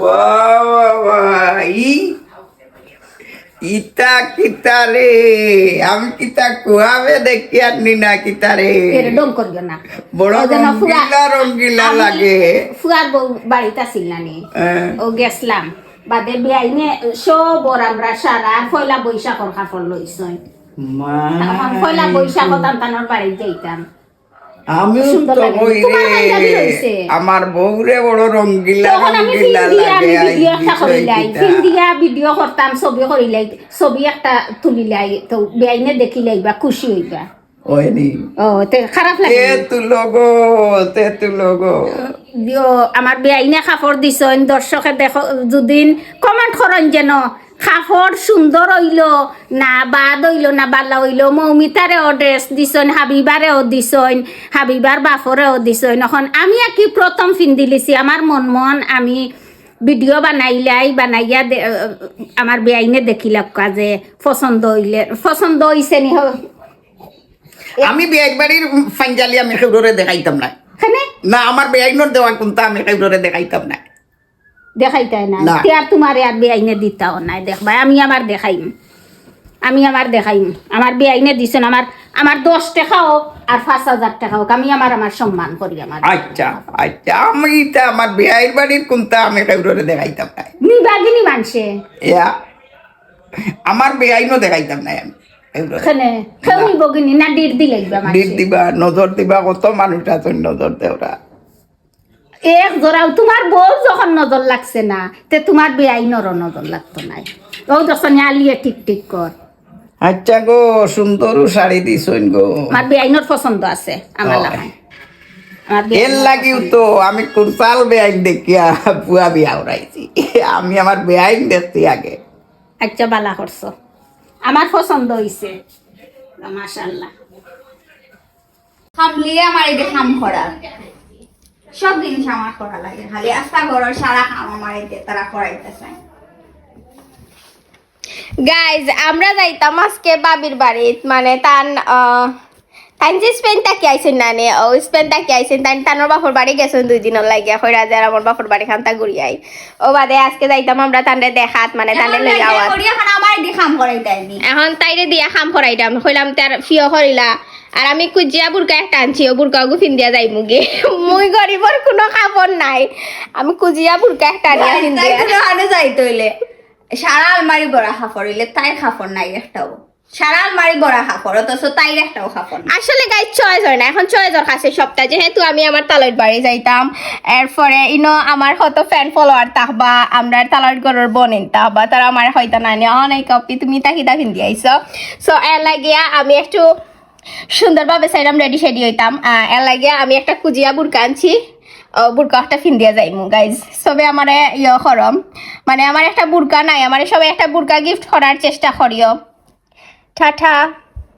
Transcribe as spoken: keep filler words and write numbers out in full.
বাবা, ই ইতা কিতা রে? আমি কিতা কুয়াবে দেখি আননি না কিতা রে? এরে ঢং করিও না। বড় ও যেন ফুয়া- রঙ্গিলা রঙ্গিলা আমি লাগে। ফুয়ার বউ বাড়িত আছিল নানি। হ্যাঁ। ও গেছলাম, বাদে বেআইনে সব বর আমরা সারা আর পয়লা বৈশাখর কাপড় লইছইন। মা। তখন পয়লা বৈশাখ তান তানোর বাড়িত যাইতাম। আমিও সুন্দর তো লাগে। কই তোমার রে, পাঞ্জাবি রইছে। আমার বউরে বড় রঙ্গিলা তখন আমি রঙ্গিলা ফিন্দিয়া আমি লাগে। ভিডিও একটা বিষয় করিলাই, কিতা? ফিন্দিয়া ভিডিও করতাম, ছবি করিলাই, ছবি একটা তুলিলাই, তো বেআইনে দেখিলাই বা খুশি হইবা। ওইনি। ও, তে খারাপ লাগে এ তু লোগো, তে তু লোগো। দিও, আমার বেআইনে কাপড় দিছইন, দর্শকে দেখো, যুদিন কমেন্ট করইন যেন কাপড় সুন্দর অইলো না বাদ অইলো না বালা অইলো। মৌমিতারেও ড্রেস দিছইন, হাবিবারেও দিছইন, হাবিবার বাফরেও দিছইন। এখন আমি আর কি প্রথম ফিন্দিলিছি, আমার মন মন আমি ভিডিও বানাইলাই, বানাইয়া দে-, আমার বেআইনে দেখিলাক্কা যে পছন্দ অইলে, পছন্দ অইছে নি হ-, আমি বেআইর বাড়ির পাঞ্জাবি আমি কেউরে দেখাইতাম না। কেনে? না, আমার বেআইনর দেওয়া কুন্তা আমি কেউরে দেখাইতাম না। দেখাইতায় না। না। তে আর তোমারে আর বেআইনে দিতাও নাই। দেখবায়, আমি আমার দেখাইমু, আমি আমার দেখাইমু। আমার বেআইনে দিছইন, আমার, আমার দশ টেকা হোক আর পাঁচ হাজার টেকা হোক, আমি আমার, আমার সম্মান করি আমার। আচ্ছা, আচ্ছা, আমি ইতা আমার বেআইর বাড়ির কুন্তা আমি কেউরে দেখাইতাম না। নিবাগিনি মানষে। ইয়া, আমার বেআইনও দেখাইতাম না আমি কেউরে। কেনে? কেউ নিবগিনি না ডিট দিলাইবা মানষে? ডিট দিবা, নজর দিবা, কত মানুষ আছইন নজর দেওরা। এক জোড়াও তোমার বউ যখন নজর লাগছে না, তে তোমার বেআইনরও নজর লাগতো নাই। ও দেখছো নি আলিয়ে টিক টিক কর। আচ্ছা গো, সুন্দর শাড়ি দিছইন গো। আমার বেআইনর পছন্দ আছে, আমার হয়। লাখান। আমার এর বেআইনর লাগিও পছন্দ। তো আমি কুরতাল বেআইন দেখিয়া পুয়া বিয়া উড়াইছি। আমি আমার বেআইন দেখছি আগে। আচ্ছা, বালা করছো, আমার পছন্দ হইছে, মাশাআল্লাহ। কামলিয়ে আমার এতে কাম করার, সব জিনিস আমার করা লাগে, খালি আস্তা ঘরর সারা কাম আমার এতে তারা করাইতে চায়। গাইজ, আমরা যাইতাম আজকে বাবির বাড়িত, মানে তান আহ, তাইন যে স্পেন থাকি আইছইন না নে, ও স্পেন থাকি আইছইন, তাইন তানোর বাপর বাড়ি গেছইন দুই দিনর লাগিয়া, কইরা যে আর আমার বাপর বাড়ি খান্তা ঘুরি আই। ও বাদে আজকে যাইতাম আমরা তানরে দেখাত, মানে তানরে লইয়া আওয়াত। করি এখন আমার এদি কাম করাই দেয়নি। এখন তাইরে দিয়া কাম করাইতাম, কইলাম তার ফিও করিলা। আর আমি কুজিয়া বুরকা একটা আনছি, ও বুরকা ওগু ফিন্দিয়া যাইমুগি। মুই গরিবর কোনো কাপড় নাই, আমি কুজিয়া বুরকা একটা আনিয়া ফিন্দিয়া। তাই কোনো আনে যাইতে হইলে সারা আলমারি ভরা কাপড় হইলে তাইর কাপড় নাই একটাও। সারা আলমারি ভরা কাপড়, অথচ তাইর একটাও কাপড় নাই। আসলে গাইজ চয়েস হয় না, এখন চয়েসর কাছে সবটা। যেহেতু আমি আমার তালইর বাড়ি যাইতাম, এরপরে ইনো আমার কত ফ্যান ফলোয়ার থাকবা, আমরার তালইর ঘরর বইন থাকবা, তারা আমার হয়তো না নিয়ে অনেক কপি তুমি তাকি তা ফিন্দি আইছো। সো এর লাগিয়া আমি একটু সুন্দরভাবে চাইলাম রেডি সেডি হইতাম। আহ, এর লাগিয়া আমি একটা কুজিয়া বুরকা আনছি, ও বুরকা একটা ফিন্দিয়া যাইমু গাইজ। সবে আমারে ইয়ে করম, মানে আমার একটা বুরকা নাই, আমারে সবে একটা বুরকা গিফট করার চেষ্টা করিও। টাটা।